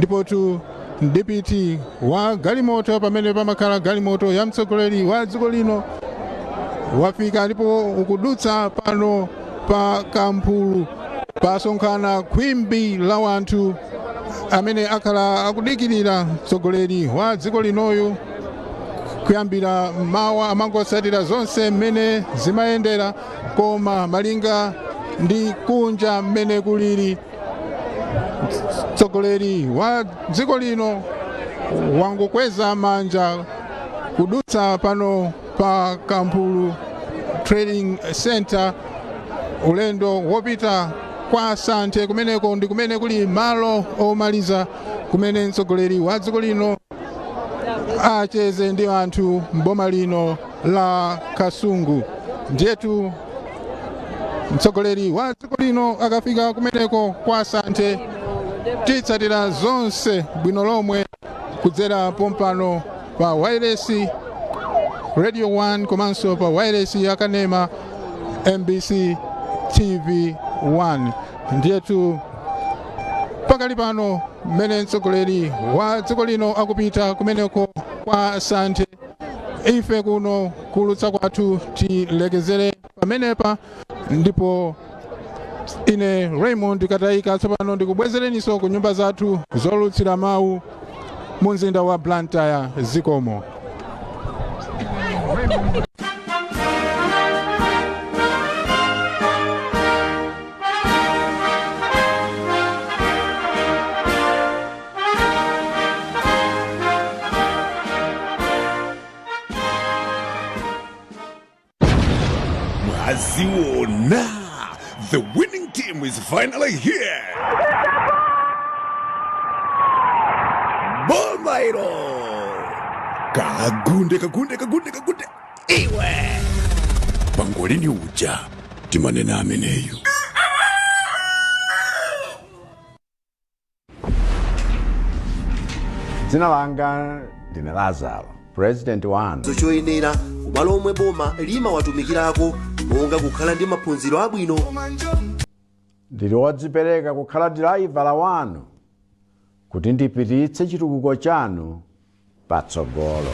Ndipotu mdipiti wa galimoto pamene pamakhala galimoto ya mtsogoleri wa dziko lino wafika ndipo ukudutsa pano pa Kamphulu. Pasonkhana khwimbi la wanthu amene akhala akudikirira mtsogoleri wa dziko linoyu kuyambira mawa, amangotsatira zonse mmene zimayendera. Koma malinga ndi kunja mmene kulili, mtsogoleri wa dziko lino wangokweza manja kudutsa pano pa Kamphulu Trading Center, ulendo wopita kwa Santhe. Kumeneko ndi kumene kuli malo omaliza kumene mtsogoleri wa dziko lino acheze ndi anthu m'boma lino la Kasungu. Ndiyetu mtsogoleri wa dziko lino akafika kumeneko kwa Santhe, titsatira zonse bwino lomwe kudzera pompano pa wireless Radio 1 komanso pa wireless yakanema MBC TV 1. Ndiyetu pakali pano mmene mtsogoleri wa dziko lino akupita kumeneko kwa Santhe, ife kuno kulutsa kwathu tilekezere pamenepa, ndipo ine Raymond Kataika tsopano ndikubwezereninso ku nyumba zathu zolutsira mawu mu mzinda wa Blantyre. Zikomo. Mwaziona, the winning team is finally here. Boma ilo. Kagunde, kagunde, kagunde, kagunde. Iwe. Pangolini uja timanena ameneyu. Dzina langa ndine Lazaro, president wanu. Choyenera kumalo omwe boma limawatumikirako, monga kukhala ndi maphunziro abwino. Ndili wodzipereka kukhala dilaivala wanu kuti ndipititse chitukuko chanu patsogolo.